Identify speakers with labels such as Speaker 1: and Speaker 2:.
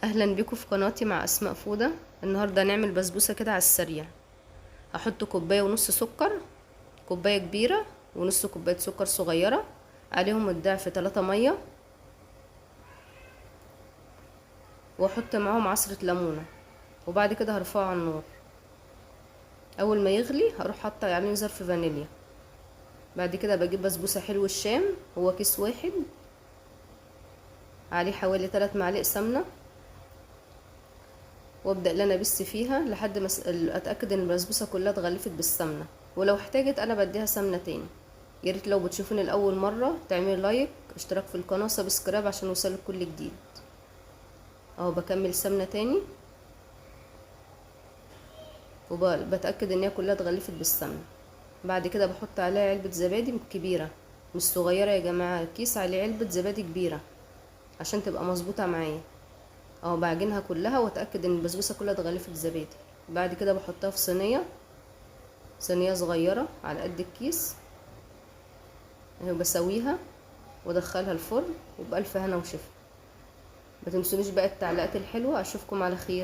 Speaker 1: اهلا بيكم في قناتي مع اسماء فودة. النهارده هنعمل بسبوسه كده على السريع. هحط كوباية ونص سكر، كوباية كبيرة ونص كوباية سكر صغيرة، عليهم الضعف 3 مية، واحط معاهم عصره ليمونه، وبعد كده هرفعه على النار. اول ما يغلي هروح حاطه عليه ظرف فانيليا. بعد كده بجيب بسبوسه حلو الشام، هو كيس واحد عليه حوالي 3 معالق سمنه، وابدا ان انا ابس فيها لحد ما اتاكد ان البسبوسه كلها اتغلفت بالسمنه، ولو احتاجت انا بديها سمنه تاني. يا ريت لو بتشوفوني لاول مرة تعملي like، اشتراك في القناة، subscribe عشان يوصلك كل جديد. اهو بكمل سمنه تاني وبتاكد ان هي كلها اتغلفت بالسمنه. بعد كده بحط عليها علبة زبادي كبيرة، مش صغيرة يا جماعة، الكيس عليه علبة زبادي كبيرة عشان تبقى مظبوطة معايا. اهو بعجنها كلها واتاكد ان البسبوسه كلها اتغلفت زبادي. بعد كده بحطها في صينية، صينية صغيرة على قد الكيس اهو، بسويها وادخلها الفرن، وبألف هنا وشفا. ما تنسونيش بقى التعليقات الحلوة. اشوفكم على خير.